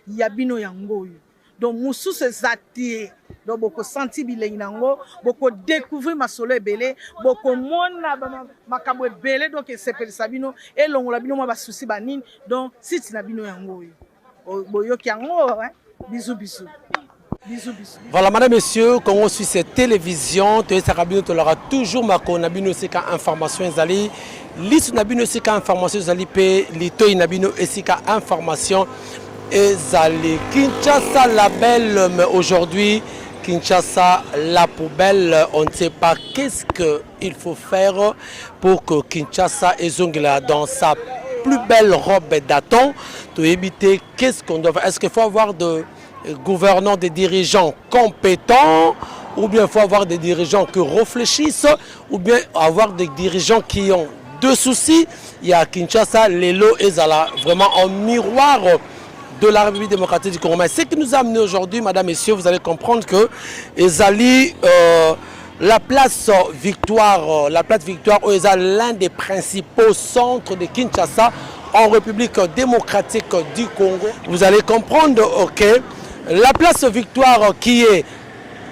Ya bino yango oyo. Donc mususu eza te. Donc boko sentir bilengi na yango, boko découvrir masolo ebele, boko mona makambo ebele donc esepelisa bino, elongola bino mwa ba soucis ba nini. Donc site na bino yango oyo. Boyoki yango hein? Bisous bisous. Bisous bisous. Voilà, madame, messieurs, Congo Suisse Télévision, toyesaka bino tolaka toujours makolo na bino esika information ezali, liso na bino esika information ezali pe litoi na bino esika information ezali. Kinshasa la belle, mais aujourd'hui Kinshasa la poubelle, on ne sait pas qu'est-ce que il faut faire pour que Kinshasa ezongela dans sa plus belle robe d'attente. Toyebi te qu'est-ce qu'on doit faire? Est-ce qu'il faut avoir de gouvernants, des dirigeants compétents, ou bien il faut avoir des dirigeants qui réfléchissent, ou bien avoir des dirigeants qui ont deux soucis? Il y a Kinshasa, lelo ezala vraiment en miroir de la République démocratique du Congo. Mais ce qui nous a amené aujourd'hui, madame, messieurs, vous allez comprendre que ezali la place Victoire, la place Victoire, eza l'un des principaux centres de Kinshasa en République démocratique du Congo. Vous allez comprendre, ok, la place Victoire qui est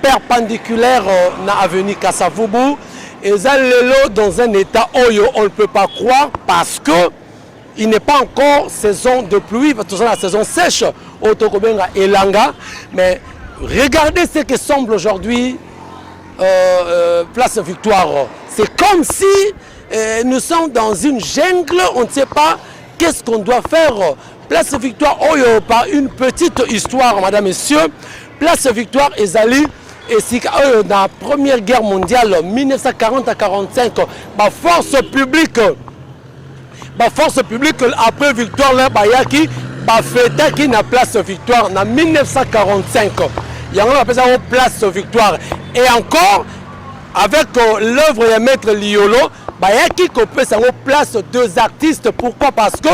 perpendiculaire na avenue Kasavubu, eza lelo dans un état oyo on ne peut pas croire parce que il n'est pas encore saison de pluie, parce que c'est la saison sèche oyo tokobenga elanga, mais regardez ce que semble aujourd'hui place Victoire. C'est comme si nous sommes dans une jungle, on ne sait pas qu'est-ce qu'on doit faire. Place Victoire oyo, par une petite histoire, madame, messieurs, place Victoire ezali esika oyo na Première Guerre mondiale 1940 à 45, ba force publique, ba force publique après victoire là bayaki bafetaki na place Victoire na 1945. Yango bapesa yango place Victoire. Et encore avec l'œuvre ya maître Liolo, bayaki kopesa yango place deux artistes. Pourquoi? Parce que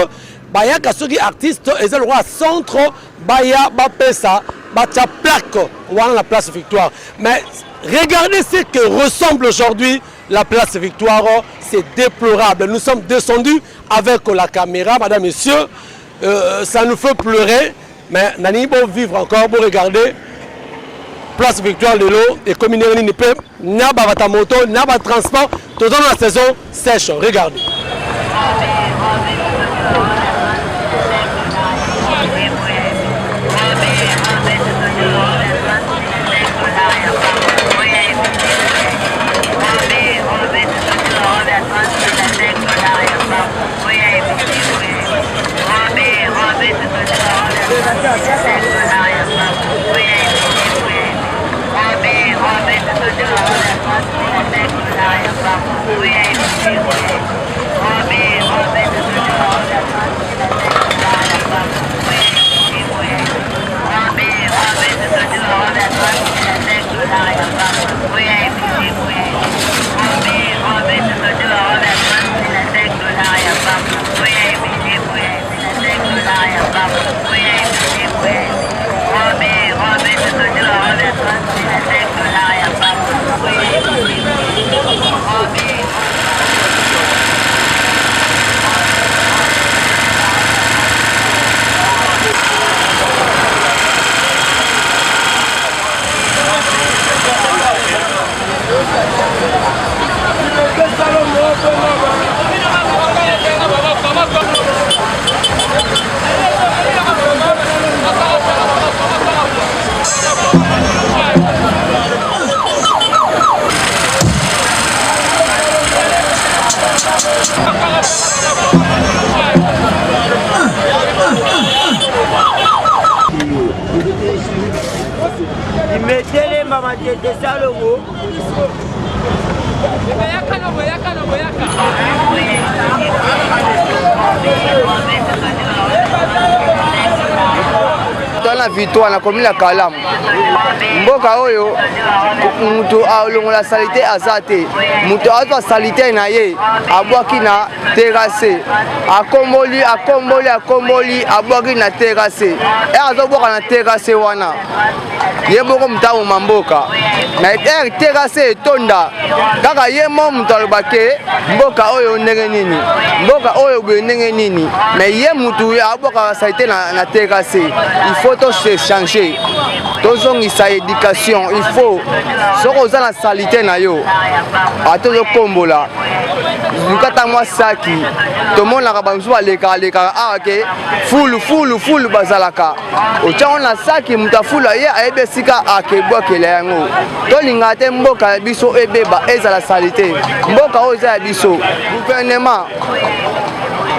bayaka soki artiste eza lokola centre, baya bapesa batia plaque wana na place Victoire. Mais regardez ce que ressemble aujourd'hui la place Victoire, c'est déplorable. Nous sommes descendus avec la caméra, madame, messieurs, ça nous fait pleurer, mais nani bon vivre encore, pour regarder place Victoire lelo et comme il n'y a na ba moto, na ba transport, tout dans la saison sèche. Regardez. Awa toza na victoire na commune ya Kalamu. Mboka oyo moto alongola salite aza te. Moto azwa salite na ye abwaki na terrasse, akomboli akomboli akomboli abwaki na terrasse, e azobwaka na terrasse wana ye moko moto amoma mboka na ere terrasse etonda kaka ye mo moto aloba ke mboka oyo ndenge nini, mboka oyo boye ndenge nini, mais ye motu abwaka salite na, na terrasse. Il faut to se changer, tozongisa éducation. Il faut soki oza na salite na yo ata ozokombola, luka ata mwa saki. Tomonaka bamosusu balekaka lekaka awa ke fulu fulu fulu bazalaka, otyango na saki, moto afulu ye ayebi esika akebwakela yango. Tolingaka te mboka ya biso ebeba, ezala salite. Mboka oyo eza ya biso. Gouvernement,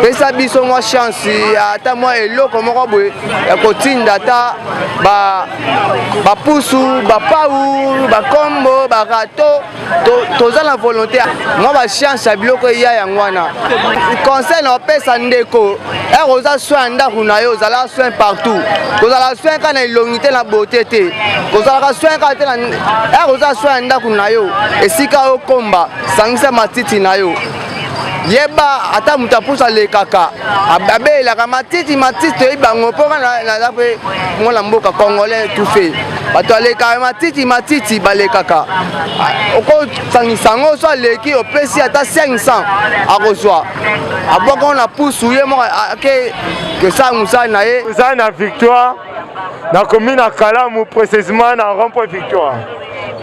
pesa biso mwa chance, ata mwa eloko moko boye ya kotinda ata bapusu, bapau, bakombo, barâteau. Toza na volonté, mwa bachance ya biloko eya. Yango wana conseil na opesa ndeko: ere oza soin ya ndako na yo, ozala soin partout. Kozala soin kaka na elongi te, na beauté te, kozalaka soin kaka te. Ere oza soin ya ndako na yo, esika okomba, sangisa matiti na yo. Yeba ata moto apusa alekaka, abeyelaka matiti matiti, toyebi bango mpo nga naza mpe mwana mboka congolais tout fait. Bato alekaka matiti matiti balekaka, okosangisa yango. So aleki, opesi ata 500, akozwa, abwaka na pusu, ye moko ake kesala mosala na ye. Oza na Victoire, nakomi na Kalamu, précisément na rond-point Victoire.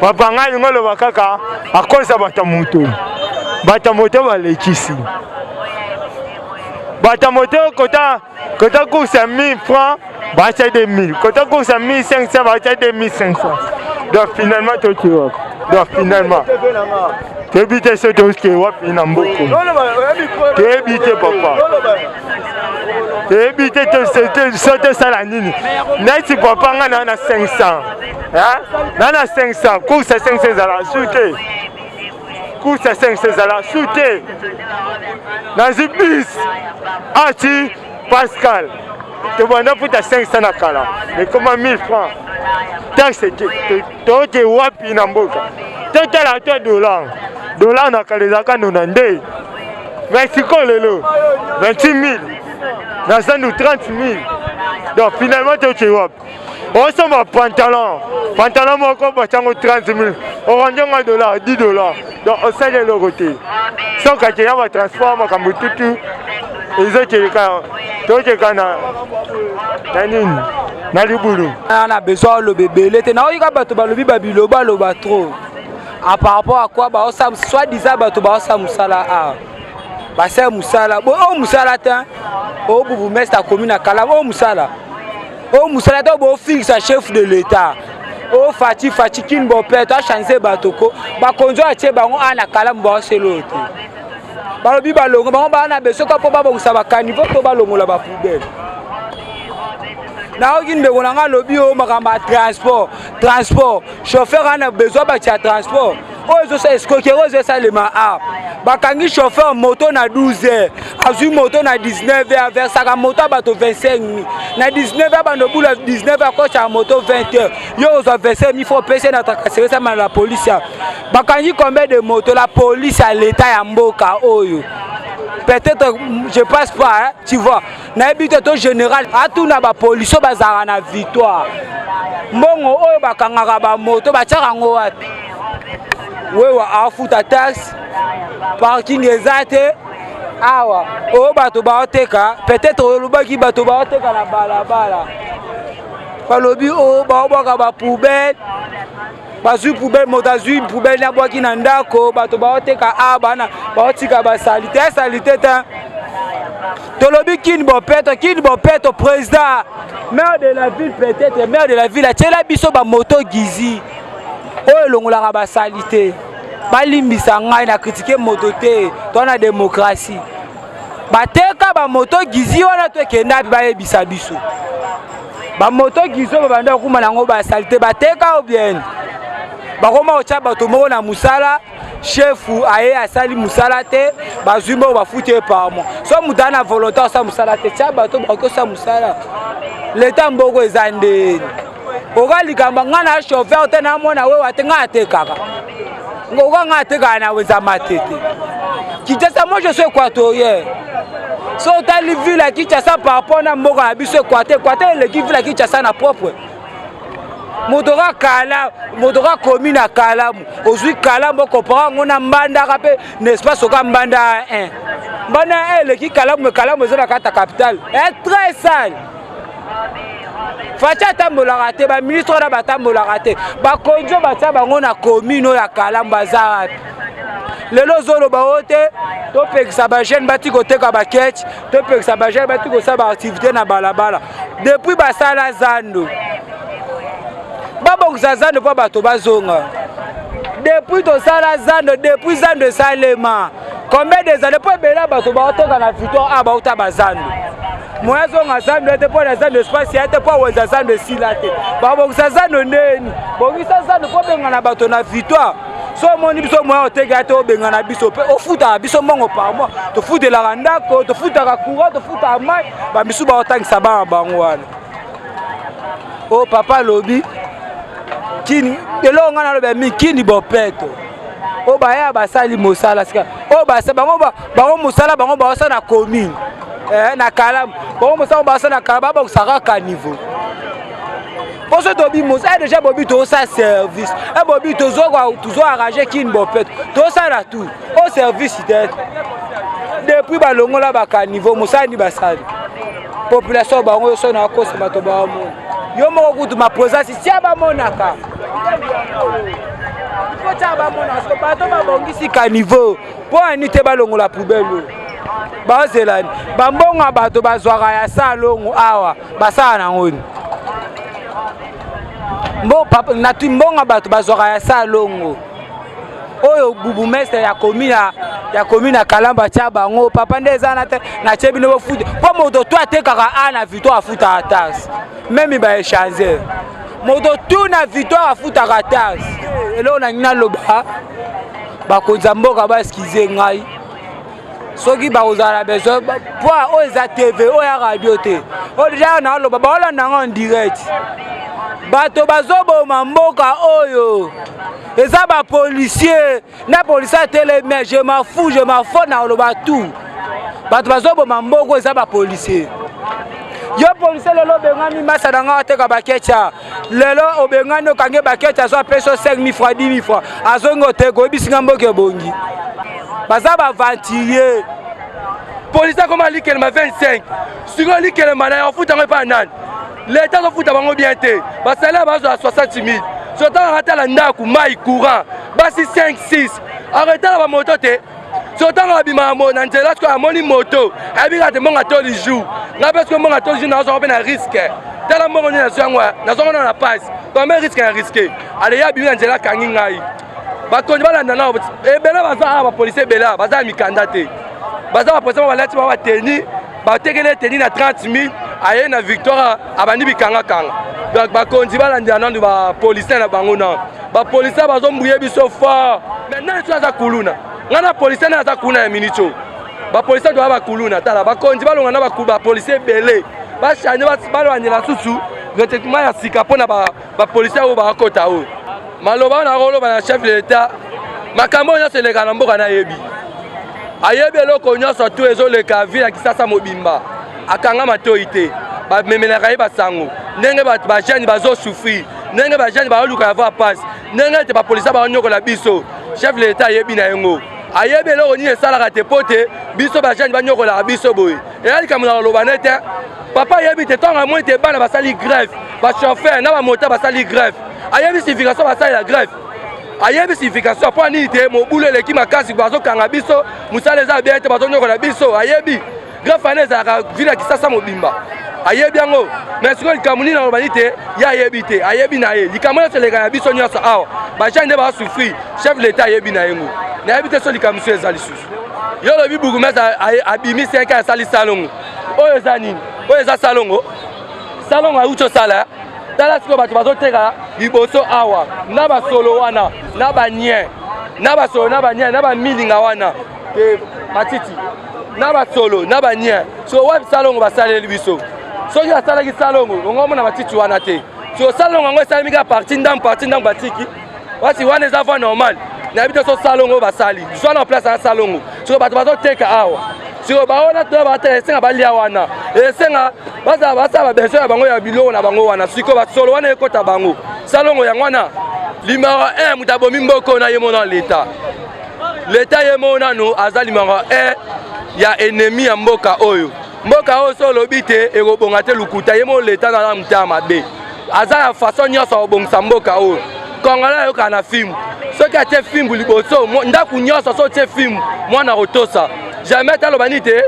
Papa, ngai alingi oloba kaka akosa bato ya moto, bato ya moto balekisi bato ya moto. Kota kota course ya 1000 francs, batia 2000, kota course ya 1500, batia 2500. Donc finalement toki wapi? Donc finalement toyebi te so toke wapi na mboka, toyebi te papa, toyebi te so tosala nini. Neti papa, nga na na 500, na 500, course ya 500 ezala su te, course ya 500 ezala su te. Nazwi bus ati Pascal, tobanda futa 500 na kala, ekoma 1000 francs taxe. Toke wapi na mboka? Totala to dollar, dollar na kala ezalaka nona nde, mais sikoyo lelo 26 000, na zandu 30 000. Donc finalement toke wapi? Osomba pantalon, pantalon moko batiango 30 000, oranje dollar 10 $, donc osali eloko te. Soki akeya batransport, makambo tutu ezokeleka, tokeka na nini, na libulu. Na besoin oloba ebele te. Naoyika bato balobi babiloba aloba trop a par rapport à quoi baosala, soit disant bato baosala mosala awa, basala mosala oyo mosala te. Oyo bourgmestre akomi na Kalamu, oyo mosala, oyo mosala te. Bofingisa chef de l'État oyo Fatshi, Fatshi Kin bopeto achange bato ko bakonzi oyo atie bango awa na Kalamu, baosela oyo te. Balobi balongo bango baa na besoka mpo babongisa bacaniveaux to balongola bapoubelles. Nayoki ndeko na nga alobi oyo makambo ya transport, transport, chauffeur ana besoin batia transport oyo ezosala escroquerie oyo ezosalema a bakangi chauffeur moto na 12 heures, azwi moto na 19 heures, aversaka moto ya bato 25 000 na 19 heures, bando bula 19 heures, akotaka moto 20 heures, yo ozwa 25 000, faut opesi na tracasserie esama na la police. Ya bakangi combien de moto? La police ya l'État ya mboka oyo, peut-être je passe pas, hein, tu vois, nayebi te. To général atuna bapolisi oyo bazalaka na Victoire, mbongo oyo bakangaka bamoto batiaka yango wapi? Wewa afuta taxe, parking eza te awa. Oyo bato baoteka, peut-être olobaki bato baoteka na balabala, balobi oyo baobwaka bapoubelles, bazwi poubelle, moto azwi poubelle nabwaki na ndako. Bato baoteka a bana baotika basaleté, esaleté te. Tolobi Kin bopeto, Kin bopeto. Président, maire de la ville, peut-être maire de la ville atiela biso bamoto gizi oyo elongolaka basaleté. Balimbisa ngai na critiquer moto te, to na démocratie. Bateka bamoto gizi wana, to ekenda mpe bayebisa biso bamoto gizi oyo babanda kokuma nango basaleté, bateka ou bien bakoma kotya bato moko na mosala. Chef aye asali mosala te, bazwi mbongo, bafuti ye par mois. So moto aza na volonté asala mosala te, tia bato bakoki osala mosala. Leta mboko eza ndeni oka likambo ngai na chauffeur te namona wewa te ngai atekaka oka ngai atekaka na wenza matete Kinshasa. Moi, je suis équatorien. So otali ville ya Kinshasa par rapport na mboka na biso Équateur, Équateur eleki ville ya Kinshasa na propre. Moto ka kala, moto ka komi na Kalamu, ozwi Kalamu okopara yango na Mbandaka mpe, n'est-ce pas? Soka Mbanda 1, Mbanda 1 eleki Kalamu. Kalamu eza na kati ya capitale, est très sale. Fatshi atambolaka te, baministre wana batambolaka te, bakonzi oyo batia bango na commune oyo ya Kalamu baza wapi lelo? Ozoloba oyo te, topekisa bajeune bati koteka baketch, topekisa bajeune bati kosala baactivité na balabala. Depuis basala zando, babongisa zando mpo bato bazonga. Depuis tosala zando, depuis zando esalema combien des années? Mpo ebele bato baoteka na Victoire a bauta bazando, moya azonga zando ete mpo na zando espace ya te, mpo awenza zando esila te. Babongisa zando ndeni? Bongisa zando mpo obengana bato na Victoire. So omoni biso moya oteka te, obengana biso mpe ofutaka biso mbongo par mois. Tofutelaka ndako, tofutaka courant, tofutaka mai, bamisu baotangisa bana bango wana. Oyo papa alobi kini, eloko ngai naloba mingi, kini bopeto. Oyo baya basali mosala sika oyo bango, bango mosala bango baosala na commune na Kalamu, bango mosala baosala na Kalamu, babokisaka caniveau. Mpo so tobi mosala déjà, bobi tozosala service e, bobi tozo arrange kini bopeto, tozosala tout o service te. Depuis balongola bacaniveau, mosala nini basali? Population bango so na kosa bato baomona yo moko kutu ma présence tia bamonaka po tia bamonaka. Siko bato babongisi caniveau mpo ani te? Balongola poubelle oyo baozelani, bambongo ya bato bazwaka ya salongo awa basala nango nini? Natu mbongo bato bazwaka ya salongo oyo, bourgmestre ya commune ya commune ya Kalamba atia bango papa nde eza na te, natie bino bofuta. Mpo moto to atekaka a na Victoire afutaka taxe, même baéchangeur, moto tu na Victoire afutaka taxe. Eloko nangi naloba, bakonzi ya mboka baexcuser ngai soki bakozala na besoin, po oyo eza TV, oyo ya radio te, oyo déjà naloba baolanda yango en direct. Bato bazoboma mboka oyo eza bapolicier na policier atelemi. Je m'en fous, je m'en fous, na oloba tout. Bato bazoboma mboka eza bapolicier. Yo policier, lelo obengani masa na ngai ateka bakecha, lelo obengani, okangi bakecha, azo apesi 5 000 francs, 10 000 francs, azongi oteka. Oyebisinga mboka ebongi, baza baaventurier. Polisi akoma likelema 25. Sikoyo likelema na ye afuta yango epai nani? Leta azofuta bango bien te. Basalaire bazwa 60 000. So otangaka tala ndako, mai, courant, basi 5 6, akotala bamoto te. So ntango abima na nzela, sikoyo amoni moto, ayebi kaka te mbongo atoli jour. Ngai mpe sikoyo mbongo atoli jour, nazwaka mpe na risque. Tala mbongo nini nazwi yango, nazwango na pasi combien risque na risque. Ale ye abimi na nzela, akangi ngai. Bakonzi balanda nao ebele baza awa, bapolisier ebele awa baza ya mikanda te. Baza bapolisier balati bango bateni, batekeli eteni na 30 000, aye na Victoire, abandi bikangakanga. Donc bakonzi balandela nanu bapolisier na bango nano. Bapolisier bazombuye biso fort. Mais nani so aza kuluna? Ngai na policier nani aza kuluna ya miniti oyo? Bapolisier toya bakuluna. Tala, bakonzi balonga na bapolisier ebele, bachange, balandela susu recrutement ya sika mpona bapolisier oyo bakota. Oyo maloba oyo nakoloba na chef de l'État, makambo oyo nyonso eleka na mboka, nayebi, ayebi eloko nyonso tu ezoleka ville ya Kisasa mobimba. Akanga matoi te, bamemelaka ye basango ndenge bato bajeune bazosouffrir, ndenge bajeune baoluka ya voie passe, ndenge ete bapolisier baonyokola biso. Chef de l'État ayebi na yango, ayebi eloko nini esalaka te mpo te biso bajeune banyokolaka biso boye. Eya likambo na koloba nete papa ayebi te. Ntango amoni te bana basali grève, bachauffeur na bamota basali grève, ayebi signification basalela grève, ayebi signification mpo nini te mobulu eleki makasi, bazokanga biso, mosala eza bien te, bazonyokola biso. Ayebi grève wana ezalaka ville ya Kisasa mobimba, ayebi yango. Mais sikoyo likambo nini naloba nini te, ye ayebi te, ayebi na ye likambo nyonso eleka na biso nyonso awa, bajeune nde bazosouffrir. Chef de l'État ayebi na ye ngo. Nayebi te so likambo mosusu eza lisusu. Yo olobi bourgmestre abimi 5 asali salongo. Oyo eza nini? Oyo eza salongo, salongo auti osala. Tala sikoyo bato bazoteka liboso awa na basolo wana, na banien, na basolo, na banien, na bamilinga wana te, matiti na basolo na banien. So wapi salongo basaleli biso? Soki asalaki salongo, ongo omona matiti wana te. Siko salongo yango esalemi kaka parti ndambo, parti ndambo batiki. Wasi wana eza voie normale. Nayebi te so salongo basali. Zwa na place ya salongo. Siko bato bazoteka awa. Siko baona to bateka esenga balia wana. Esenga bazala basala ba besoin ya bango ya biloko na bango wana. Siko basolo wana ekota bango. Salongo yango wana. Limero 1 moto abomi mboko na ye mona leta. Leta ye moko nanu aza limero 1 ya ennemi ya mboka oyo. Mboka oyo so olobi te ekobonga te lukuta ye moko leta na motema mabe. Aza na façon nyonso akobongisa mboka oyo. Congolais ayokaka na fimbu. Soki atie fimbu liboso, ndako nyonso so otie fimbu, mwana akotosa. Jamais taloba nini te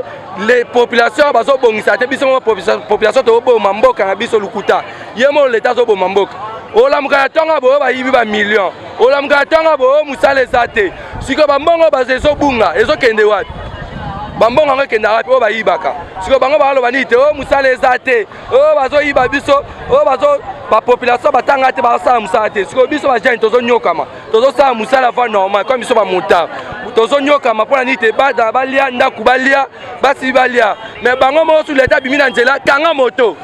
les populations bazobongisa te biso moko population toboma mboka na biso lukuta. Ye moko leta azoboma mboka. Olamuka na ntongo boyo bayibi ba millions. Olamuka na ntongo boyo mosala eza te. Sikoyo bambongo bazo ezobunga ezokende wapi? Bambongo yango ekenda wapi oyo bayibaka? Sikoyo bango baloba nini te oyo mosala eza te, oyo bazoyiba biso, oyo bazo bapopulation batanga te, bazosala mosala te. Sikoyo biso bajeune tozonyokama, tozosala mosala va normal comme biso bamotard tozonyokama mpona nini te bada balia ndako balia basi balia mais bango moko su leta abimi na nzela kanga moto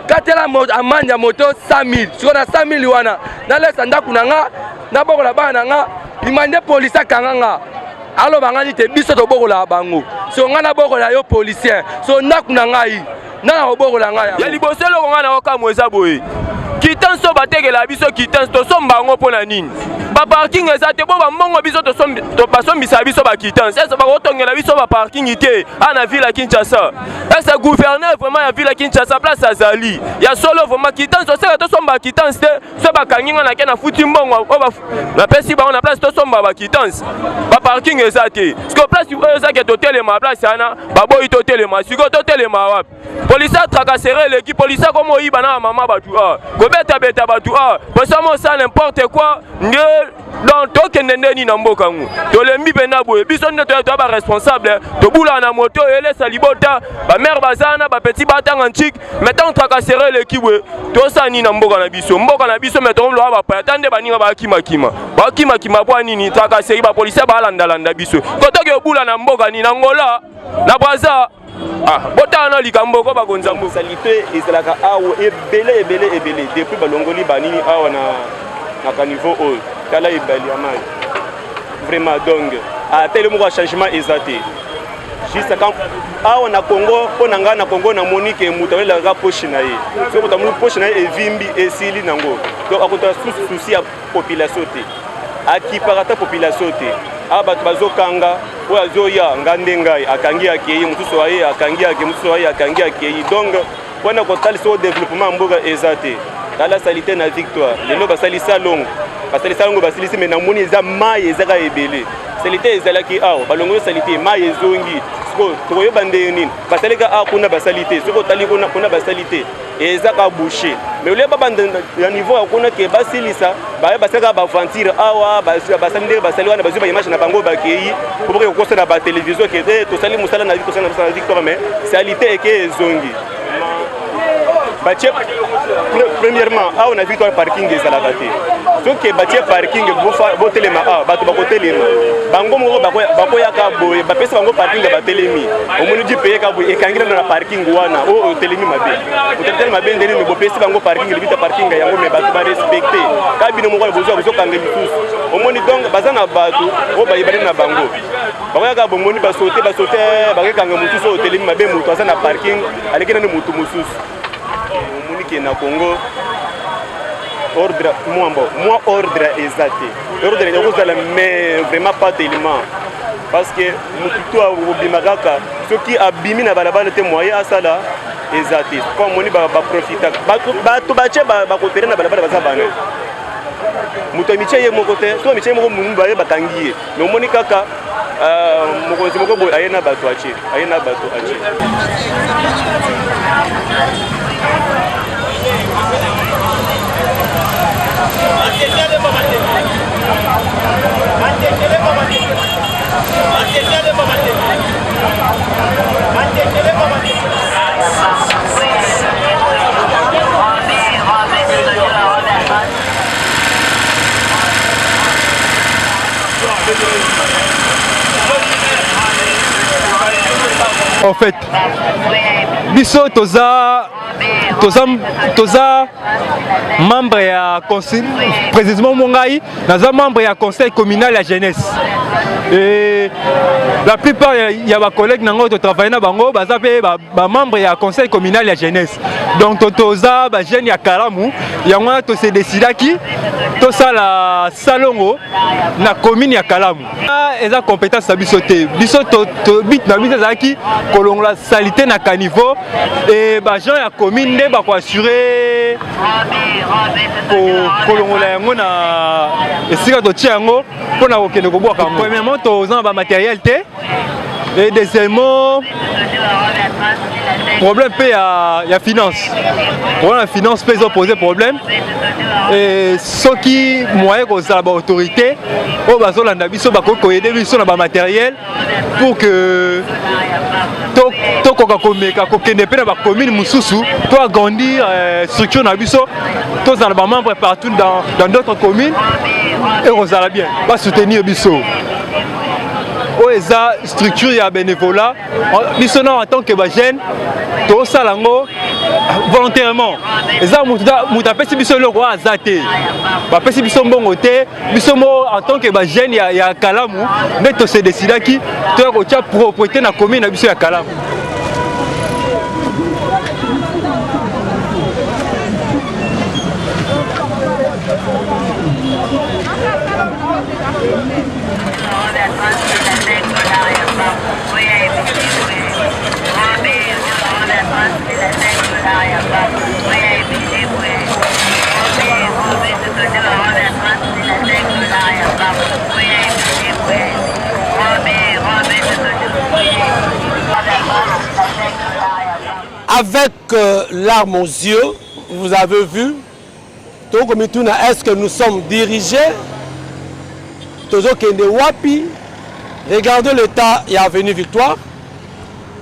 katela amande ya moto 100 000 sikoyo na 100 000 wana nalesa ndako na nga nabokola bana na nga bima nde polisi akanga nga aloba nga nini te biso tobokolaka bango so nga nabokola yo policien so ndako na ngai nga nakobokola ngai ya liboso eloko ngai nakokamwa eza boye quittance oyo batekela biso quittance tosomba yango mpo na nini baparking eza te bo bambongo biso basombisa biso baquittance ese bakotongela biso baparking te a na ville ya kinshasa ese gouverneur vraiment ya ville ya kinshasa place azali ya solo vraiment quittance oseka tosomba quittance te so bakangi nga nake nafuti mbongo oyo napesi bango na place tosomba baquittance baparking eza te sikoyo place oyo eza ke totelema place wana baboyi totelema sikoyo totelema wapi polisi atrakasere eleki polisi akoma oyiba na bamama bato a kobetabeta bato a polisi amosala n'importe quoi nde donc tokende nde nini na mboka yango tolembi mpenza boye biso nde toya toya baresponsable tobulaka na moto oyo elesa libota bamare baza wana bapeti batanga ntiki mais ntango tracasserie eleki boye tosala nini na mboka na biso mboka na biso me tokomloka bapaya ata nde baninga bakimakima bakimakima mpo nini tracasserie bapolisier balandalanda biso kotoki obula na mboka nini na ngola na braza ah, botala na likambo ko bakonza mboka salite ezalaka awa ebele ebele ebele depuis balongoli banini awa na na caniveau oyo tala ebali ya mai vraiment donc ata ele moko ya changement eza te juste quand awa na Congo mpo na ngai na Congo namoni ke moto awelaka poche na ye soki moto amoni poche na ye evimbi esili nango donc akotala susu souci ya population te akipaka ata population te awa bato bazokanga oyo azoya nga nde ngai akangi akei mosusu aye akangi ake mosusu aye akangi akei donc wana kotalisa oyo développement ya mboka eza te tala salite na victoire lelo basali salongo basali salongo basilisi me namoni eza mai ezaka ebele salite ezalaki awa balongoli salite mai ezongi sikoyo tokoyeba ndenge nini basalika awa kuna basali te soki otali kuna kuna basali te eza ka bouche mais olie babanda ya niveau ya kuna ke basilisa baye basalaka baaventure awa basali ndenge basali wana bazwi baimage na bango bakei po boke kokosa na batelevizio ke te tosali mosala na tosali na victoire mais salite eke ezongi batie premièrement awa na victoire parking ezalaka te soki batie parking botelema awa bato bakotelema bango moko bakoyaka boye bapesi bango parking batelemi omoni jipe yeka boye ekangi nano na parking wana oyo otelemi mabe otelemi mabe nde nini bopesi bango parking libita parking yango me bato barespecte ka bino moko bozwa bozokanga lisusu omoni donc baza na bato oyo bayebani na bango bakoyaka bomoni basote basote bakekanga mosusu oyo otelemi mabe moto aza na parking aleki nano moto mosusu omoni ke na congo ordre mwa mbo mwa ordre eza te ordre ekozala mais vraiment pas tellement parce que motu to akobima kaka soki abimi na balabala te moyen asala eza te po amoni baprofitaka bato batye bakopere na balabala baza bana moto amitie ye moko te soki amitie ye moko mumu baye bakangi ye me omoni kaka euh, mokonzi moko boye aye na bato atie aye na bato atie En fait, Biso toza toza toza membre ya conseil, précisément mo ngai naza membre ya conseil communal ya jeunesse et la plupart ya bacollègue na ngai totravaille na bango baza mpe bamembre ya conseil communal ya jeunesse. Donc toza bajeune ya Kalamu, yango wana tose décidaki tosala salongo na commune ya Kalamu. Eza compétence na biso te. Biso but na biso ezalaki kolongola salité na caniveau e baagent ya commune nde bakoassure kolongola yango na esika totia yango mpona kokende kobwaka yango. Premièrement, toza na bamatériel te et deuxièmement, problème mpe ya finance. Problème ya finance mpe ezopose problème. E soki moyen kozala, baautorité oyo bazolanda biso bakoki koaider biso na bamatériel pour que tokoka komeka kokende mpe na bacommune mosusu, to agrandir structure na biso, tozala bamembre partout dans d'autres communes, ekozala bien basoutenir biso. Oyo eza structure ya bénévolat. Biso na en tant que bajeune tosala yango volontairement. Eza moto apesi biso eloko oyo aza te, bapesi biso mbongo te. Biso mo en tant que bajeune ya Kalamu nde tose décidaki toya kotia propreté na commune na biso ya Kalamu. Avec larmes aux yeux, vous avez vu, tokomituna: est-ce que nous sommes dirigés? Tozokende wapi? Regardez l'état ya avenue Victoire,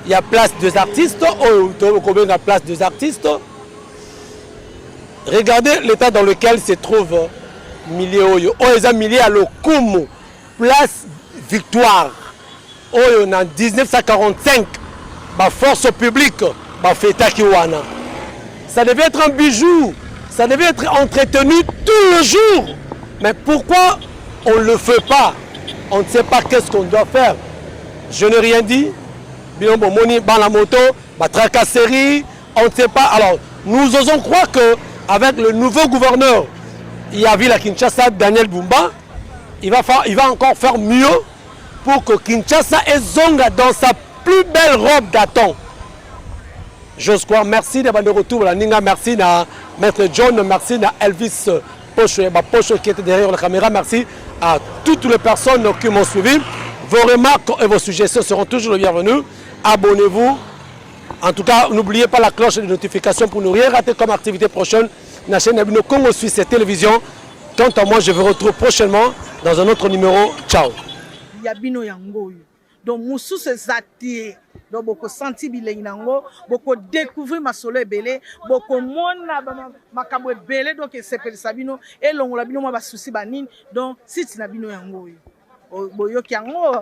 il y a place des artistes, oyo tokobenga place des artistes. Regardez l'état dans lequel se trouve milieu oyo. Oyo eza milieu ya lokumu, place Victoire oyo na 1945 baforce publique bafetaki wana. Ça devait être un bijou, ça devait être entretenu tous les jours, mais pourquoi on ne le fait pas? On ne sait pas qu'est-ce qu'on doit faire. Je n'ai rien dit. Bino bomoni bana moto, batracasserie, on ne sait pas. Alors nous osons croire que avec le nouveau gouverneur ya ville à Kinshasa, Daniel Bumba, il va encore faire mieux pour que Kinshasa ezonga dans sa plus belle robe d'antan. J'ose croire. Merci de de retour la Ninga, merci na Maître John, merci na Elvis Pocho, Pocho qui était derrière la caméra, merci à toutes les personnes qui m'ont suivi. Vos remarques et vos suggestions seront toujours les bienvenues. Abonnez-vous. En tout cas, n'oubliez pas la cloche de notification pour ne rien rater comme activité prochaine. La chaîne na bino Congo Suisse Télévision. Quant à moi, je vous retrouve prochainement dans un autre numéro. Ciao. Ya bino yango oyo. Donc mosusu eza te. Donc bokosentir bilengi na yango, bokodécouvrir masolo ebele, bokomona makambo ebele. Donc esepelisa bino, elongola bino mwa basusi banini. Donc site na bino yango oyo, boyoki yango.